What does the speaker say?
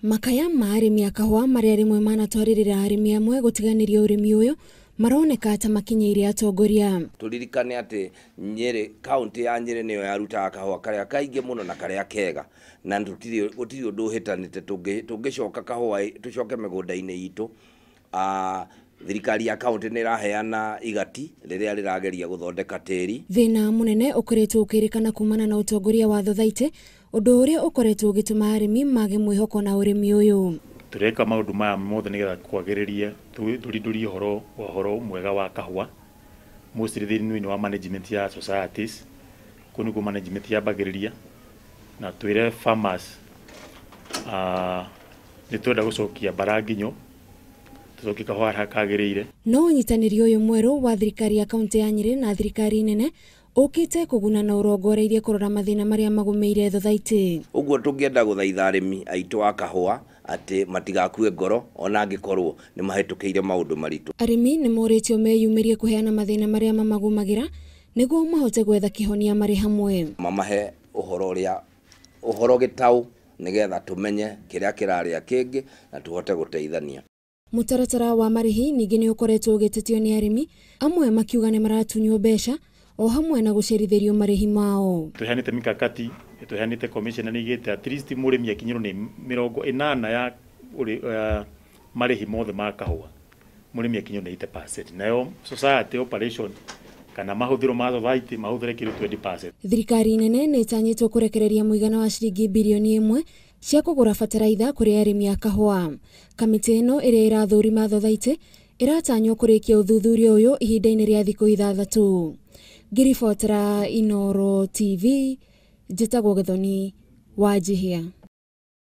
Makaya ma arĩmi a kahũa marĩa rĩmwe manatwarĩrĩra arĩmi amwe gũtiganĩria ũrĩmi ũyũ maroneka ta makinyĩire atongoria. Tũririkane atĩ Nyĩrĩ, kaũntĩ ya Nyĩrĩ nĩyo yarutaga kahũa karĩa kaingĩ mũno na karĩa kega, na gũtirĩ ũndũ ũhĩtanĩte tũngĩcoka kahũa tũcoke mĩgũnda-inĩ itũ. Thirikari ya kaũntĩ nĩ ĩraheana igati rĩrĩa rĩrageria gũthondeka tĩri. Thĩna mũnene ũkoretwo ũkĩrĩkana kumana na ũtongoria wa thothaitĩ, ũndũ ũrĩa ũkoretwo ũgĩtũma arĩmi mage mwĩhoko na ũrĩmi ũyũ. Tũreka maũndũ maya mothe nĩgetha kwagĩrĩrie tũrindũrie ũhoro mwega wa kahũa mostly thĩinĩ wa management ya societies. Kũu nĩkuo management yambagĩrĩria na twĩre farmers nĩ twenda gũcokia mbara nginyo tũcokie kahũa harĩa kagĩrĩire. No ũnyitanĩri ũyũ mwerũ wa thirikari ya kaũntĩ ya Nyĩrĩ na thirikari nene ũkĩte kũguna na ũrongoreirie kũrora mathĩna marĩa magũmĩire thothaitĩ. Ũguo tũngĩenda gũthaitha arĩmi aitũ a kahũa atĩ matigakue ngoro ona angĩkorwo nĩ mahĩtũkĩire maũndũ maritũ. Arĩmi nĩ morĩtio meyumĩrie kũheana mathĩna marĩa mamagũmagĩra nĩguo mahote gwetha kĩhonia marĩ hamwe. Mamahe ũhoro ũrĩa ũhoro gĩtaũ nĩgetha tũmenye kĩrĩa kĩrarĩa kĩngĩ na tũhote gũteithania. Mũtaratara wa marĩhi ningĩ nĩ ũkoretwo ũgĩtetio nĩ arĩmi amwe makiuga nĩ maratunywo mbeca o hamwe na gũcerithĩrio marĩhi mao. Tũheanĩte mikakati, tũheanĩte commissioner nĩ igĩte at least mũrĩmi akinyĩrwo nĩ 80 ya marĩhi mothe ma kahũa, mũrĩmi akinyĩrwo nĩ 80%, nayo society operation kana mahũthĩro ma society mahũthĩre kĩndũ 20%. Thirikari nene nĩ ĩtanyĩtwo kũrekereria mũigana wa ciringi birioni 1 cia kũgũra bataraitha kũrĩ arĩmi a kahũa. Kamĩtĩ ĩno ĩrĩa ĩrathũrima thothaitĩ ĩratanywo kũrĩkia ũthuthuria ũyũ ihinda-inĩ rĩa thikũ 6. Ngĩribotera Inooro TV, njĩtagwo Gĩthoni Wanjihia.